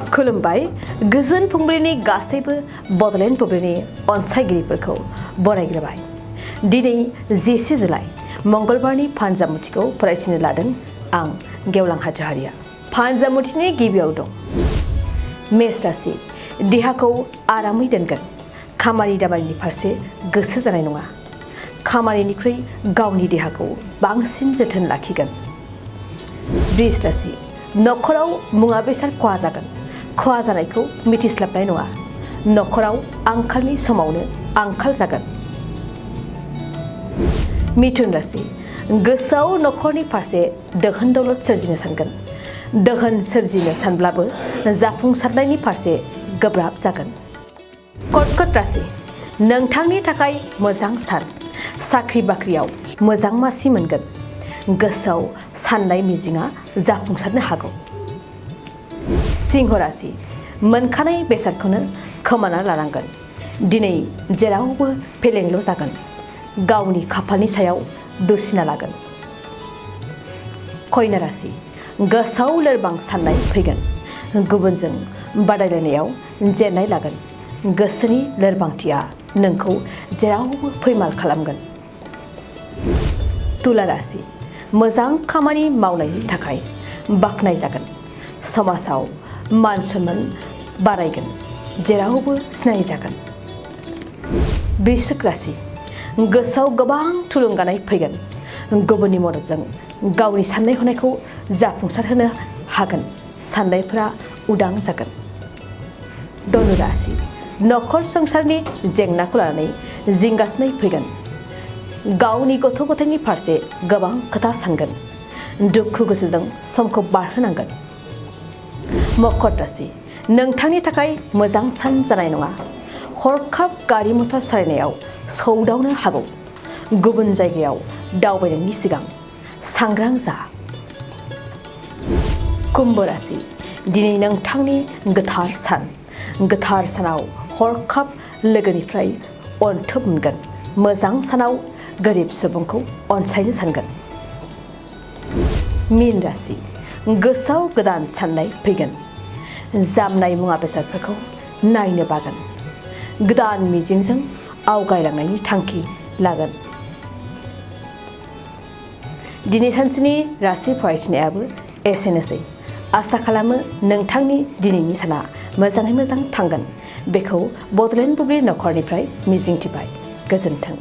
खुलुमबाय गोजोन फुंबिलिनि गासैबो बड'लेण्ड बुब्लिनि अनसायगिरिफोरखौ बरायग्रोबाय। दिनै 10 जुलाइ मंगलबारनि फानजामुथिखौ फरायथिनो लादों आं गेवलां हाज'हारिया। फानजामुथिनि गिबियाव दं मेष राशि, देहाखौ आरामै दोनगोन, खामानि दामानिनि फारसे गोसो जानाय नङा, खामानिनिख्रुइ गावनि देहाखौ बांसिन जोथोन लाखिगोन। वृष राशि, नखराव मुवा बेसाद खहा जागोन, खहा जानायखौ मिथिस्लाबनाय नङा, नखराव आंखालनि समावनो आंखाल जागोन। मिथुन राशि, गोसोआव नखरनि फारसे दोहोन दौलत सोरजिनो सानगोन, दोहोन सोरजिनो सानब्लाबो जाफुंसारनायनि फारसे गोब्राब जागोन। कर्कट राशि, नोंथांनि थाखाय मोजां सान, साख्रि बाख्रियाव मोजां मासि मोनगोन, गोसोआव साननाय मिजिंआ जाफुंसारनो हागौ। सिंह राशि, मोनखानाय बेसादखौनो खोमाना लानांगोन, दिनै जेरावबो फेलेंल' जागोन, गावनि खाफालनि सायाव दुसिना लागोन। कन्या राशि, गोसोआव लोरबां साननाय फैगोन, गुबुनजों बादायलायनायाव जेननाय लागोन, गोसोनि लोरबांथिया नोंखौ जेरावबो फैमाल खालामगोन। तुला राशि, मोजां खामानि मावनायनि थाखाय बाख्नाय जागोन, समाजाव मान सन्मान बारायगोन, जेरावबो सिनाय जागोन। वृश्चिक राशि, गोसोआव गोबां थुलुंगानाय फैगोन, गुबुननि मददजों गावनि साननाय हनायखौ जाफुंसारहोनो हागोन, साननायफोरा उदां जागोन। धनु राशि, नखर संसारनि जेंनाखौ लानानै जिंगासिनाय फैगोन, गावनि गथ' गथायनि फारसे गोबां खोथा सानगोन, दुखु गोसोजों समखौ बारहोनांगोन। मकर राशि, नोंथांनि थाखाय मोजां सान जानाय नङा, हरखाब गारि मटर सालायनायाव सौदावनो हागौ, गुबुन जायगायाव दावबायनायनि सिगां सांग्रां जा। कुम्भ राशि, दिनै नोंथांनि गोथार सान, गोथार सानाव हरखाब लोगोनिफ्राय अनथोब मोनगोन, मोजां सानाव गोरिब सुबुंखौ अनसायनो सानगोन। मीन राशि, गोसोआव गोदान साननाय फैगोन, जामनाय मुवा बेसादफोरखौ नायनो बागोन, गोदान मिजिंजों आवगायलांनायनि थांखि लागोन। दिनै सानसेनि राशि फरायथिनायाबो एसेनोसै। आसा खालामो नोंथांनि दिनैनि साना मोजाङै मोजां थांगोन, बेखौ बड'लेण्ड बुब्लि नखरनिफ्राय मिजिंथिबाय। गोजोन्थों।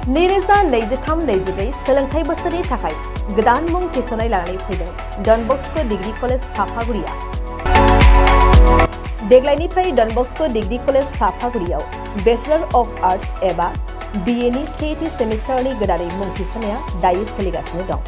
2023-24 सोलोंथाइ बोसोरनि थाखाय गोदान मुं थिसननाय लानानै फैदों डन बस्क' डिग्री कलेज साफागुरिया। देग्लायनिफ्राय डन बस्क' डिग्री कलेज साफागुरियाव बेचलर अफ आर्ट्स एबा BA नि सेथि सेमिस्टारनि गोदानै मुं थिसननाया दायो सोलिगासिनो दं।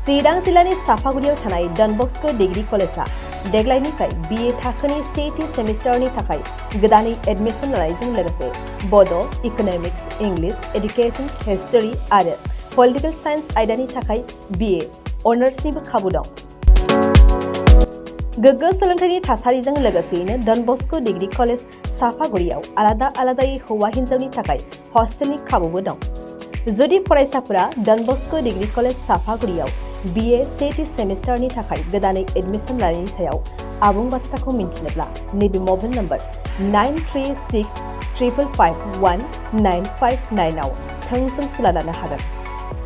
चिरां जिल्लानि साफागुरियाव थानाय डन बस्क' डिग्री कलेजआ देग्लायनिफ्राय BA थाखोनि सेथि सेमिस्टारनि थाखाय गोदानै एडमिसन लानायजों लोगोसे बड', इक'नमिक्स, इंलिश, एडुकेशन, हिस्टरी आरो पलिटिकल साइन्स आयदानि थाखाय BA अनार्सनिबो खाबु दं। गोग्गो सोलोंथाइनि थासारिजों लोगोसेयैनो डन बस्क' डिग्री कलेज साफागुरियाव आलादा आलादायै हौवा हिन्जावनि थाखाय हस्टेलनि खाबुबो दं। जुदि फरायसाफोरा डन बस्क' डिग्री कलेज साफागुरियाव BA सेथि सेमिस्टारनि थाखाय गोदानै एडमिसन लानायनि सायाव आबुं बाथ्राखौ मिन्थिनोब्ला नैबे मबाइल नम्बर 9365519559 आव थोंजों सुला लानो हागोन।